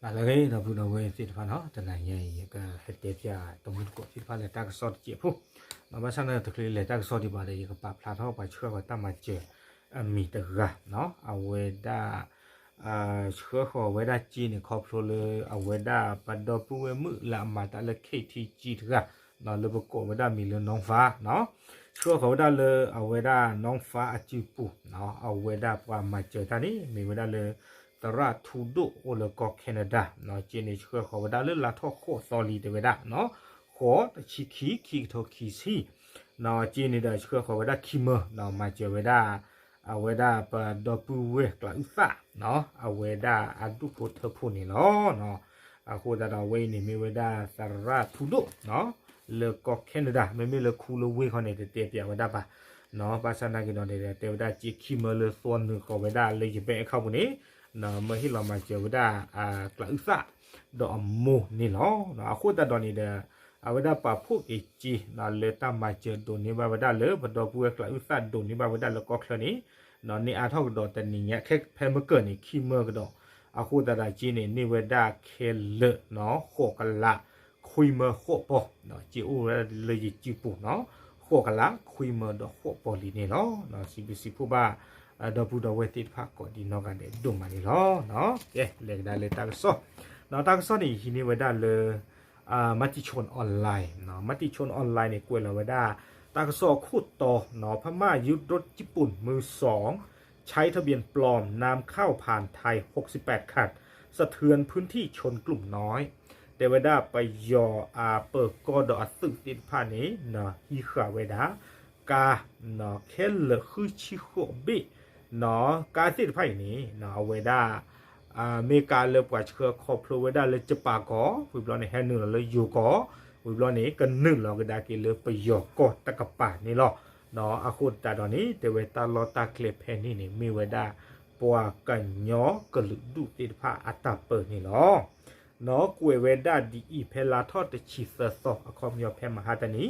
ဟါလၢအဂ့ၤ ဒီပုၢ်ဒီဝဲၢ်သ့ၣ်တဖၣ်နီၤ, တနၤညါအံၤ ယကဟဲတဲပၠးတမူတကိးသ့ၣ်တဖၣ်လၢတၢ်ကစီၣ်တစဲးဖိ, ဘၣ်ဆၣ်န့ၣ်တချုးလဲၤတၢ်ကစီၣ်ဒံးဘၣ်ဒီး ယကပာ်ဖျါထီၣ်ပှၤဆှၢဃီၤတၢ်မၤစၢၤအမံၤတဂၤ, အဝဲဒၣ် ဆှၢဃီၤဝဲဒၣ်စ့န့ၣ် ခီဖျိလၢအဝဲဒၣ်ပဒီပုၢ်ဝဲၢ်မုၣ်လၢအမၤတၢ်လၢ ခ့ထံကံ တဂၤ, လၢပကိးဝဲဒၣ်မံၤလၢ နီၢ်ဖါ, ဆှၢဃီၤဝဲဒၣ်လၢအဝဲဒၣ် နီၢ်ဖါ အစုပူၤ, အဝဲဒၣ်ပှၤမၤစၢၤတၢ်န့ၣ် မ့ၢ်ဝဲဒၣ်လၢ သရၣ်ထူဒိၣ်အိၣ်လၢကီၢ် Canada, စ့န့ၣ်ဆှၢဃီၤဝဲဒၣ်လၢလါထီၣ်ဃိးသီလံ တဲဝဲဒၣ်, ဃိး တဆံခံ ခံကထိခံဆံ စ့န့ၣ်ဒီးဆှၢဃီၤဝဲဒၣ်ခံမၢ, မၤစၢၤဝဲဒၣ် အဝဲဒၣ်ပဒီပုၢ်ဝဲၢ်ကျးအုၣ်သၣ်, အဝဲဒၣ်အဒူၣ်ဖိထၢဖိန့ၣ်လီၤ. အဃိသတးဒီးအဝဲအံၤန့ၣ်မ့ၢ်ဝဲဒၣ်သရၣ်ထူဒိၣ် လၢကီၢ် Canada, မ့မ့ၢ်လၢခူလၢဝ့ၢ်ခီန့ၣ် တတဲပၠးဝဲဒၣ်ဘၣ်, ဘၣ်ဆၣ်သနာ်က့ဒီး တဲဝဲဒၣ်စ့ခံမၢလၢသွီနုာ်ဃီၤဝဲဒၣ်လၢယဘဲအခီပူၤန့ၣ်, မၢဟ့ၣ်လီၤမၤစၢၤဝဲဒၣ် ကျးအုၣ်သၣ် ဒီးအမိၢ်န့ၣ်လီၤ. အဃိသတးဒီးန့ၣ်ဒီး အဝဲဒၣ်ပာ်ဖှိၣ်က့ၤစ့ လၢတၢ်မၤစၢၤဒိးန့ၢ်ဘၣ်ဝဲဒၣ်လၢ ပဒီပုၢ်ဝဲၢ်ကျးအုၣ်သၣ်ဒိးန့ၢ်ဘၣ်ဝဲဒၣ်လၢကီၢ်ချၢန့ၣ်, န့ၢ်အါထီၣ်ကဒီးတနံၤညါ ခဲဖဲမ့ၢ်ကၢၢ်န့ၣ် ခံမၢကဒီး, အဃိသတးဒီးစ့န့ၣ် န့ၢ်ဝဲဒၣ်ခဲလၢာ် ဃိးကလး ခွံမၢဃိးပီၢ်, စ့အိၣ်ဝဲဒၣ်လၢယစုပူၤနီၤ, ဃိးကလး ခွံမၢဒီးဃိးပီၢ်လံန့ၣ်လီၤ. စံးဘျုးစံးဖှိၣ်ဘၣ် ဒီပုၢ်ဒီဝဲၢ်သ့ၣ်တဖၣ်ကိးဒံးနီၢ်ဂၤဒဲးဒိၣ်မးန့ၣ်လီၤ. ကဲ လဲၤကဒါလၢတၢ်ကစီၣ်, တၢ်ကစီၣ်န့ၣ် ယဟံးန့ၢ်ဝဲဒၣ်လၢ มติชนออนไลน์, မติชนออนไลน์န့ၣ် ကွဲးလီၤဝဲဒၣ် တၢ်ကစီၣ်အခိၣ်တီ, พม่ายึดรถญี่ปุ่นมือสอง ใช้ทะเบียนปลอมนำเข้าผ่านไทย หกสิบแปดคัน สะเทือนพื้นที่ชนกลุ่มน้อย တဲဝဲဒၣ်ပယီၤအပၢၤကီၢ်ဒီးအသုးသ့ၣ်တဖၣ်န့ၣ် ဟံးဃာ်ဝဲဒၣ် ကါ ခဲလၢာ်ဃုဆံဃိးဘ့ၣ်, ကါသ့ၣ်တဖၣ်အံၤန့ၣ် အဝဲဒၣ် မ့ၢ်ကါလၢပှၤဆှၢခီဖျိဝဲဒၣ်လၢကပၤကီၢ်, ဝံၤဘျီန့ၣ် ဟဲနုာ်လီၤလၢယိၤကီၢ်, ဝံၤဘျီန့ၣ် ကနုာ်လီၤကဒါက့ၤလၢပယီၤကီၢ်တကပၤန့ၣ်လီၤ. အဃိသတးဒီးန့ၣ် တဲဝဲတၢ်လီၢ်တၢ်ကျဲဖဲန့ၣ်န့ၣ် မ့ၢ်ဝဲဒၣ် ပှၤကညီကလုာ်ဒူၣ်သ့ၣ်တဖၣ်အတၢ်ပၢန့ၣ်လီၤ. ကွဲးဝဲဒၣ်ဒ်အံၤ ဖဲလါထီၣ်တဆံသၢသီ အခီပညီဖဲမဟါတနံ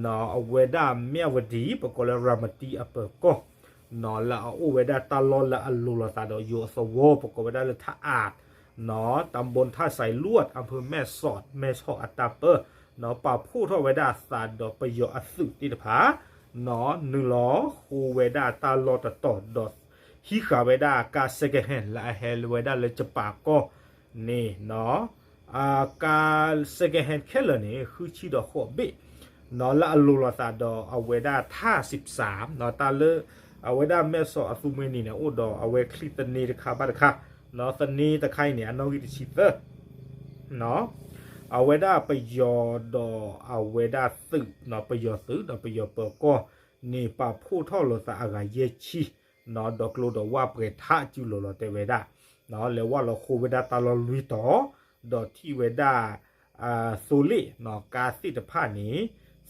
ၤ, အဝဲဒၣ်မၠၣ်ဝတံၤ ပကိးလၢရၤမတံအပၢၤကီၢ် လၢအအိၣ်ဝဲဒၣ်တၢ်လီၢ်လၢအလိၤလိာ်သးဒီးယိၤအသဝီ ပကိးဝဲဒၣ်လၢထးအး တၢ်ဘိထၣ်စဲးလွတ်ၢ် အဖၢမဲၢ်စီး မဲၢ်ဆီးအတၢ်ပၢ ပာ်ဖှိၣ်ထီၣ်ဝဲဒၣ်အသးဒီးပယီၤအသုးသ့ၣ်တဖၣ် နုာ်လီၤဃိဝဲဒၣ်တၢ်လီၢ်တတီၤဒီး ဟံးဃာ်ဝဲဒၣ်ကါ second hand လၢအဟဲဝဲဒၣ်လၢကပၤကီၢ်န့ၣ် ကါ second hand ခဲလၢာ်န့ၣ် ဃုဆံဒီးဃိးဘ့ၣ် လၢအလိၤလိာ်သးဒီးအဝဲဒၣ်ထၣ်စံးပစၢ် တၢ်လၢ အဝဲဒၣ်မဲၢ်ဆီးအသူမှဲနံၤန့ၣ် အိၣ်ဒီးအဝဲချံသန့တခါဘၣ်တခါ, သန့တခါအံၤန့ၣ် အနီၣ်ဂံၢ်တဆံသၢ အဝဲဒၣ်ပယီၤဒီးအဝဲဒၣ်သုး ပယီၤသုးဒီးပယီၤပၢၤကီၢ်န့ၣ် ပာ်ဖှိၣ်ထီၣ်လိာ်သးအဂၤယဲၢ်ဆံ ဒီးကျိဒီးဝၣ်ပှဲၤထးစုလိၤလီၤတဲဝဲဒၣ်, လဲၤဝၣ်လီၤဃိဝဲဒၣ်တၢ်လီၢ်လွံၢ်တီၤ, ဒီးထံၣ်ဝဲဒၣ် သိလ့ၣ် ကါသ့ၣ်တဖၣ်န့ၣ်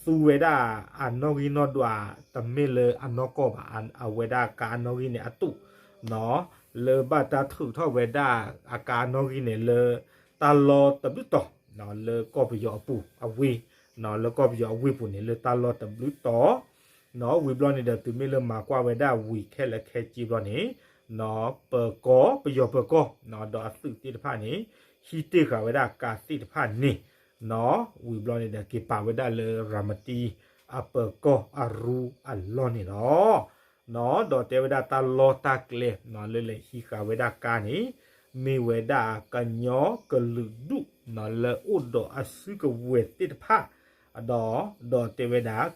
သူဝဲဒၣ်အနီၣ်ဂံၢ်နီၣ်ဒွး တမ့ၢ်လၢအနီၢ်ကီၢ်ဘၣ်, အဝဲဒၣ်ကါအနီၣ်ဂံၢ်န့ၣ်အတူး လၢဘၣ်တၢ်ထုးထီၣ်ဝဲဒၣ်အကါအနီၣ်ဂံၢ်န့ၣ်လၢ တၢ်လီၢ်တဘျုးတီၤ လၢကီၢ်ပယီၤအပူၤအဝ့ၢ်, လၢကီၢ်ပယီၤအဝ့ၢ်ပူၤန့ၣ် လၢတၢ်လီၢ်တဘျုးတီၤ, ဝံၤဘျီန့ၣ်ဒီး တုၤမ့ၢ်လၢမၤကွၢ်ဝဲဒၣ်ဝံၤခဲလၢာ်ခဲဆ့ဘျီန့ၣ် ပၢၤကီၢ် ပယီၤပၢၤကီၢ် ဒီးအသုးသ့ၣ်တဖၣ်န့ၣ် ဟံးတ့ၢ်ဃာ်ဝဲဒၣ်ကါသ့ၣ်တဖၣ်န့ၣ် ဝံၤဘျီန့ၣ်ဒီး က့ၤပာ်ဝဲဒၣ်လၢရၤမတံအပၢၤကီၢ်အရူအလီၢ်န့ၣ်လီၤ. ဒီးတဲဝဲဒၣ်တၢ်လီၢ်တၢ်ကျဲ လၢလဲၤဟံးဃာ်ဝဲဒၣ်ကါန့ၣ် မ့ၢ်ဝဲဒၣ်ကညီကလုာ်ဒူၣ် လၢအိၣ်ဒီးအစုကဝဲၤသ့ၣ်တဖၣ် ဒီး ဒီးတဲဝဲဒၣ်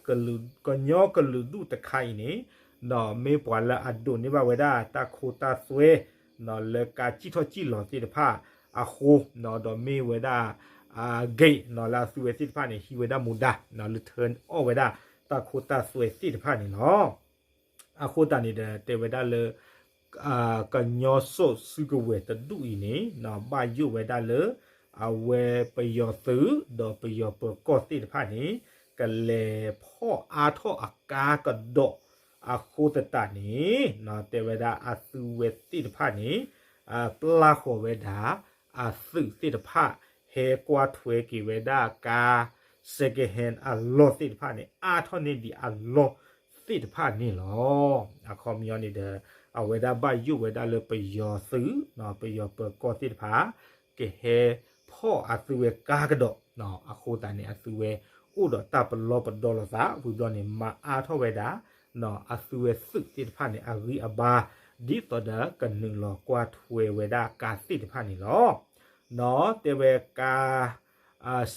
ကညီကလုာ်ဒူၣ်တခါအံၤန့ၣ် ဒီးမ့ၢ်ပှၤလၢအဒိးန့ၢ်ဘၣ်ဝဲဒၣ်တၢ်ခိတၢ်သွဲ လၢကါစံၣ်ထီၣ်စံၣ်လီၤသ့ၣ်တဖၣ်အဃိ ဒီးမ့ၢ်ဝဲဒၣ် gate လၢအသူဝဲသ့ၣ်တဖၣ်န့ၣ် ဟံးဝဲဒၣ်မူဒါ လၢထၢအီၣ်ဝဲဒၣ်တၢ်ခိတၢ်သွဲသ့ၣ်တဖၣ်န့ၣ်လီၤ. အဃိသတးန့ၣ်ဒီး တဲဝဲဒၣ်လၢ ကညီစိးစုကဝဲၤတဒူၣ်အံၤန့ၣ် ဘၣ်ယိၣ်ဝဲဒၣ်လၢ အဝဲပယီၤသုး ဒီးပယီၤပၢၤကီၢ်သ့ၣ်တဖၣ်န့ၣ် ကလဲၤဖီၣ်အါထီၣ်အကါကဒီး အဃိသတးန့ၣ် တဲဝဲဒၣ်အသုဝဲသ့ၣ်တဖၣ်န့ၣ် ပျၢ်ဃီၤဝဲဒၣ် အသုးသ့ၣ်တဖၣ် ဟဲကွၢ်ထွဲက့ၤဝဲဒၣ်ကါ second hand အလီၢ်သ့ၣ်တဖၣ်န့ၣ် အါထီၣ်န့ၢ်ဒံးအလီၢ်သ့ၣ်တဖၣ်န့ၣ်လီၤ. အခီပညီန့ၣ်ဒီး အဝဲဒၣ်ဘၣ်ယိၣ်ဝဲဒၣ်လၢပယီၤသုး ပယီၤပၢၤကီၢ်သ့ၣ်တဖၣ် ကဟဲဖီၣ်အသုဝဲကါကဒီး, အဃိသတးန့ၣ် အသုဝဲအိၣ်ဒီးတၢ်ပလီၢ်ပဒီလိာ်သး ဝံၤဘျီန့ၣ် မၤအါထီၣ်ဝဲဒၣ် အသုဝဲသုးသ့ၣ်တဖၣ်န့ၣ် အဂံၢ်အဘါ ဒ်သိးဒီးကနုာ်လီၤကွၢ်ထွဲဝဲဒၣ်ကါသ့ၣ်တဖၣ်န့ၣ်လီၤ. တဲဝဲကါ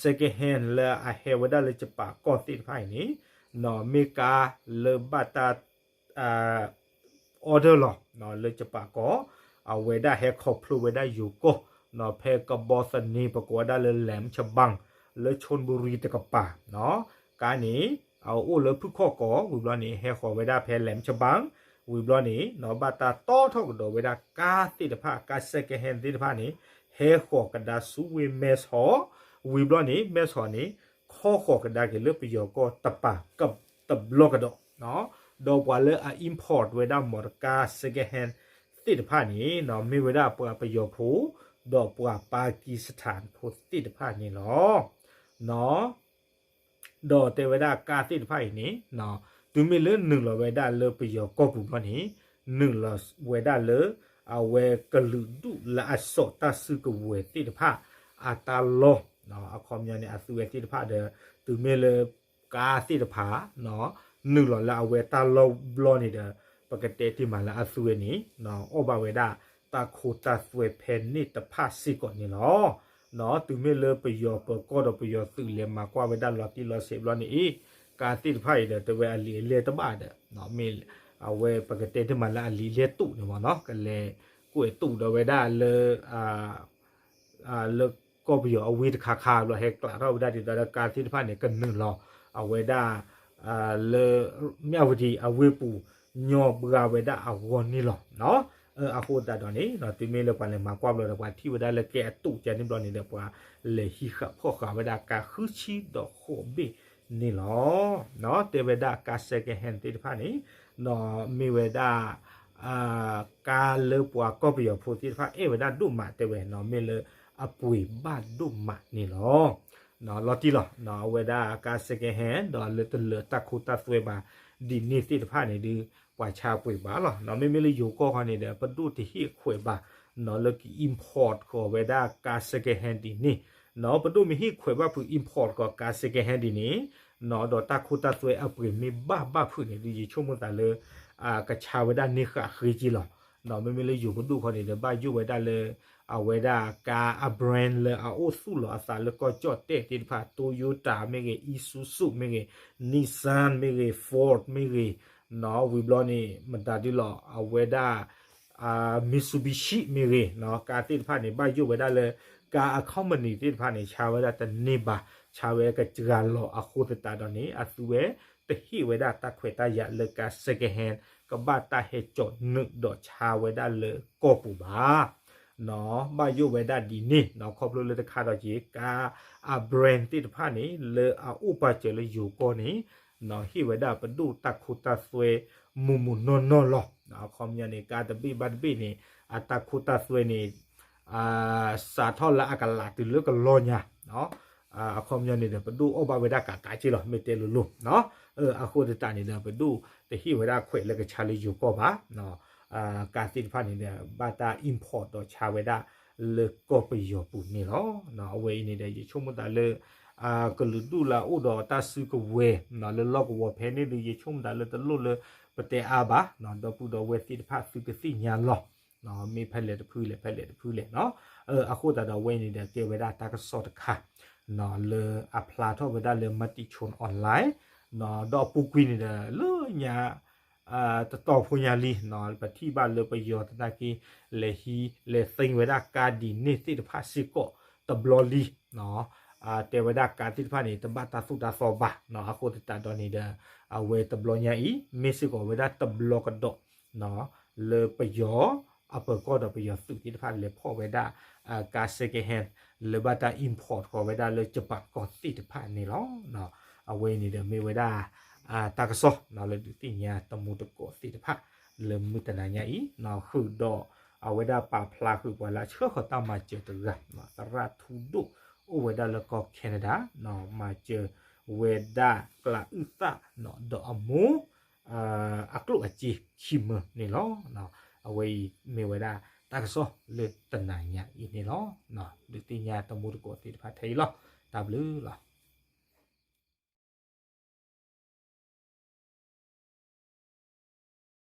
second hand လၢအဟဲဝဲဒၣ်လၢကပာ်ကီၢ်သ့ၣ်တဖၣ်အံၤန့ၣ် မ့ၢ်ကါလၢဘၣ်တၢ် order လီၤ လၢကပာ်ကီၢ်, အဝဲဒၣ်ဟဲခီဖျိဝဲဒၣ်ယိၤကီၢ် ဖဲကဘီသန့ ပကိးဝဲဒၣ်လၢ แหลมฉบัง လၢ ชลบุรี တကပၤ, ကါန့ၣ် အအိၣ်လၢဖုၣ်ခီၣ်ကီး ဝံၤဘျီန့ၣ် ဟဲဃီၤဝဲဒၣ်ဖဲ แหลมฉบัง ဝံၤဘျီန့ၣ် ဘၣ်တၢ်တီထီၣ်ကဒီးဝဲဒၣ်ကါသ့ၣ်တဖၣ် ကါ second hand သ့ၣ်တဖၣ်န့ၣ် ဟဲဃီၤကဒါဆူဝ့ၢ်မဲၢ်ဆီး, ဝံၤဘျီန့ၣ် မဲၢ်ဆီးန့ၣ် ခီဃီၤကဒါက့ၤလၢပယီၤကီၢ်တပၤ တဘျီကဒီး, ဒီးပှၤလၢအ import ဝဲဒၣ် မော်တော်ကား second hand သ့ၣ်တဖၣ်န့ၣ် မ့ၢ်ဝဲဒၣ်ပှၤပယီၤဖိ ဒီးပှၤပၢ်ကံစထၣ်ဖိသ့ၣ်တဖၣ်န့ၣ်လီၤ. ဒီးတဲဝဲဒၣ်ကါသ့ၣ်တဖၣ်အံၤန့ၣ် တုၤမ့ၢ်လၢနုာ်လီၤဝဲဒၣ်လၢပယီၤကီၢ်ပူၤဘျီန့ၣ် နုာ်လီၤဝဲဒၣ်လၢ အဝဲကလုာ်ဒူၣ်လၢအစိာ်တၢ်စုကဝဲၤသ့ၣ်တဖၣ် အတၢ်လီၢ်, အခီပညီန့ၣ် အသုဝဲသ့ၣ်တဖၣ်ဒီး တုၤမ့ၢ်လၢကါသ့ၣ်တဖၣ် နုာ်လီၤလၢအဝဲတၢ်လီၢ်ဘျီန့ၣ်ဒီး ပကတဲတ့ၢ်မးလၢအသုဝဲန့ၣ် အီၣ်ဘၣ်ဝဲဒၣ်တၢ်ခိတၢ်သွဲဖဲန့ၣ်တဖၣ်စ့ၢ်ကီးန့ၣ်လီၤ. တုၤမ့ၢ်လၢပယီၤပၢၤကီၢ်ဒီးပယီၤသုးလဲၤမၤကွၢ်ဝဲဒၣ်လီၤတံၢ်လီၤဆဲးဘျီန့ၣ်အံၤ ကါသ့ၣ်တဖၣ်အံၤဒီး တဲဝဲအလံာ်အလဲၢ်တဘၣ်ဒီး မ့ၢ်အဝဲပကတဲတ့ၢ်မးလၢအလံာ်လဲၢ်တူာ်န့ၣ်မ့ၢ်နီၤ ကလဲၤကွဲးတူာ်ဒီးဝဲဒၣ်လၢ လၢကီၢ်ပယီၤအဝ့ၢ်တခါခါဘျီ ဟဲကျးထီၣ်ဝဲဒၣ်ဒ်သိးဒီးကါသ့ၣ်တဖၣ်န့ၣ် ကနုာ်လီၤအဝဲဒၣ် လၢ မြဝတီ အဝ့ၢ်ပူၤ ညီဘှါဝဲဒၣ်အဂီၢ်န့ၣ်လီၤ. အဃိသတးဒီးန့ၣ် တုၤမ့ၢ်လၢပှၤလဲၤမၤကွၢ်ဘျီဒီး ပှၤထံၣ်ဝဲဒၣ်လၢကဲအတူာ်ကဲန့ၣ်ဘျီန့ၣ်ဒီး ပှၤလဲၤဟံးဃာ်ဖီၣ်ဃာ်ဝဲဒၣ်ကါဃုဆံဒီးဃိးဘ့ၣ်န့ၣ်လီၤ. တဲဝဲဒၣ်ကါ second hand သ့ၣ်တဖၣ်န့ၣ် မ့ၢ်ဝဲဒၣ် ကါလၢပှၤကီၢ်ပယီၤဖိသ့ၣ်တဖၣ်အဲၣ်ဝဲဒၣ်ဒိၣ်မး တဲဝဲနီၤ မ့ၢ်လၢအပှ့ၤဘၣ်ဒိၣ်မးန့ၣ်လီၤ. လီၤတံၢ်လီၤ အဝဲဒၣ်ကါ second hand ဒီးလၢတလၢာ်တၢ်ခိတၢ်သွဲဘၣ် ဒ်န့ၣ်သ့ၣ်တဖၣ်န့ၣ်ဒီး ပှၤဆါပှ့ၤဘၣ်လီၤ. မ့မ့ၢ်လၢယိၤကီၢ်ခီန့ၣ်ဒီး ပဒိၣ်တဟ့ၣ်ခွဲးဘၣ် လၢက import ဃီၤဝဲဒၣ်ကါ second hand ဒ်န့ၣ် ပဒိၣ်မ့ၢ်ဟ့ၣ်ခွဲးဘၣ်ဖုး import ဃီၤကါ second hand ဒ်န့ၣ် ဒီးတၢ်ခိတၢ်သွဲအပှ့ၤမ့ၢ်ဘၣ်ဘၣ်ဖုးန့ၣ်ဒီး ယဆိကမိၣ်သးလၢ ကဆါဝဲဒၣ်န့ၢ်ဃာ်ဃ့က့လီၤ. မ့မ့ၢ်လၢယိၤပဒိၣ်ခီန့ၣ်ဒီး ဘၣ်ယိၣ်ဝဲဒၣ်လၢ အဝဲဒၣ်ကါအ brand လၢအအိၣ်သူၣ်လီၤအသးလၢကီၢ်ကၠီၣ်တဲၣ်သ့ၣ်တဖၣ် Toyota မ့ၢ်ဂ့ၤ Isuzu မ့ၢ်ဂ့ၤ Nissan မ့ၢ်ဂ့ၤ Ford မ့ၢ်ဂ့ၤ ဝံၤဘျီန့ၣ် မတၤဒ်လီၤ အဝဲဒၣ် Mitsubishi မ့ၢ်ဂ့ၤ ကါသ့ၣ်တဖၣ်န့ၣ် ဘၣ်ယိၣ်ဝဲဒၣ်လၢ ကါအ company သ့ၣ်တဖၣ်န့ၣ် ဆါဝဲဒၣ်တန့ၢ်ဘၣ် ဆါဝဲကစှၤလီၤအဃိသတးဒီးန့ၣ် အသုဝဲတဟ့ၣ်ဝဲဒၣ်တၢ်ခွဲးတၢ်ယာ်လၢကါ second hand ကဘၣ်တၢ်ဟဲကၠီနုာ်ဒီးဆါဝဲဒၣ်လၢကီၢ်ပူၤဘၣ်. ဘၣ်ယိၣ်ဝဲဒၣ်ဒ်န့ၣ် ခီဖျိလၢတခါဒီးက့ၤ ကါအ brand သ့ၣ်တဖၣ်န့ၣ် လၢအအိၣ်ပာ်စၢၤလၢယိၤကီၢ်န့ၣ် ဟ့ၣ်ဝဲဒၣ်ပဒိၣ်တၢ်ခိတၢ်သွဲမုၢ်မုၢ်နီၢ်နီၢ်လီၤ. အခီပညီန့ၣ် ကါတဘ့ၣ်ဘၣ်တဘ့ၣ်န့ၣ် အတၢ်ခိတၢ်သွဲန့ၣ် စးထီၣ်လၢအကလးတုၤလၢကလီညါ အခီပညီန့ၣ်ဒီး ပဒိၣ်အီၣ်ဘၣ်ဝဲဒၣ်ကးကးက့လီၤ မ့ၢ်တဲလိၤလိၤ အဃိသတးန့ၣ်ဒီး ပဒိၣ်တဟ့ၣ်ဝဲဒၣ်ခွဲးလၢကဆါလၢယိၤကီၢ်ဘၣ်. ကါသ့ၣ်တဖၣ်န့ၣ်ဒီး ဘၣ်တၢ် import ဒီးဆါဝဲဒၣ်လၢကီၢ်ပယီၤပူၤန့ၣ်လီၤ. အဝဲအံၤန့ၣ်ဒီး ယဆိကမိၣ်သးလၢ ကလုာ်ဒူၣ်လၢအအိၣ်ဒီးတၢ်စုကဝဲၤ လၢလီၢ်ကဝီၤဖဲန့ၣ်ဒီး ယဆိကမိၣ်သးလၢတလိၣ်လၢပတဲအါဘၣ် ဒီပုၢ်ဒီဝဲၢ်သ့ၣ်တဖၣ်သုကသ့ၣ်ညါလီၤ မ့ၢ်ဖဲလဲၣ်တဖုလဲၣ် ဖဲလဲၣ်တဖုလဲၣ်နီၤ. အဃိသတးဒီးအဝဲအံၤန့ၣ်ဒီး ကဲဝဲဒၣ်တၢ်ကစီၣ်တခါ လၢအဖျါထီၣ်ဝဲဒၣ်လၢ Matichon Online ဒီးအပူၤကွံာ်န့ၣ်ဒီး လၢညါ တတီၤဖိညါလံ ပထံၣ်ဘၣ်လၢပယီၤသနာ်က့ လဲၤဟံးလဲၤသ့ဝဲဒၣ်ကါဒ်န့ၣ်သ့ၣ်တဖၣ်စ့ၢ်ကီးတဘျီလံ တဲဝဲဒၣ်ကါသ့ၣ်တဖၣ်န့ၣ် တဘၣ်တၢ်သိၣ်တၢ်သီဘၣ်နီၤ. အဃိသတးဒီးန့ၣ်ဒီး အဝဲတဘျီညါအံၤ မ့ၢ်စ့ၢ်ကီးဝဲဒၣ်တဘျီကဒီး လၢပယီၤအပၢၤကီၢ်ဒီးပယီၤသုးသ့ၣ်တဖၣ်လဲၤဖီၣ်ဝဲဒၣ် ကါ second hand လၢဘၣ်တၢ် import ဃီၤဝဲဒၣ်လၢ Japan ကီၢ်သ့ၣ်တဖၣ်န့ၣ်လီၤ. အဝဲအံၤန့ၣ်ဒီးမ့ၢ်ဝဲဒၣ် တၢ်ကစီၣ်လၢဒုးသ့ၣ်ညါတမူတကိးသ့ၣ်တဖၣ် လၢမုၢ်တနၤညါအံၤ ဃုာ်ဒီးအဝဲဒၣ်ပာ်ဖျါဃုာ်ပှၤလၢအဆှၢဃီၤတၢ်မၤစၢၤတဂၤ သရၣ်ထူဒိၣ် အိၣ်ဝဲဒၣ်လၢကီၢ် Canada မၤစၢၤဝဲဒၣ်ကျးအုၣ်သၣ် ဒီးအမိၢ် အကျိၣ်အစ့ခံမၢန့ၣ်လီၤ. အဝဲအံၤမ့ၢ်ဝဲဒၣ်တၢ် တၢ်ကစီၣ်လၢတနၤညါအံၤန့ၣ်လီၤ. ဒုးသ့ၣ်ညါတံၤသကိးသ့ၣ်တဖၣ်ထဲအံၤလီၤ. တၢ်ဘျုးလီၤ.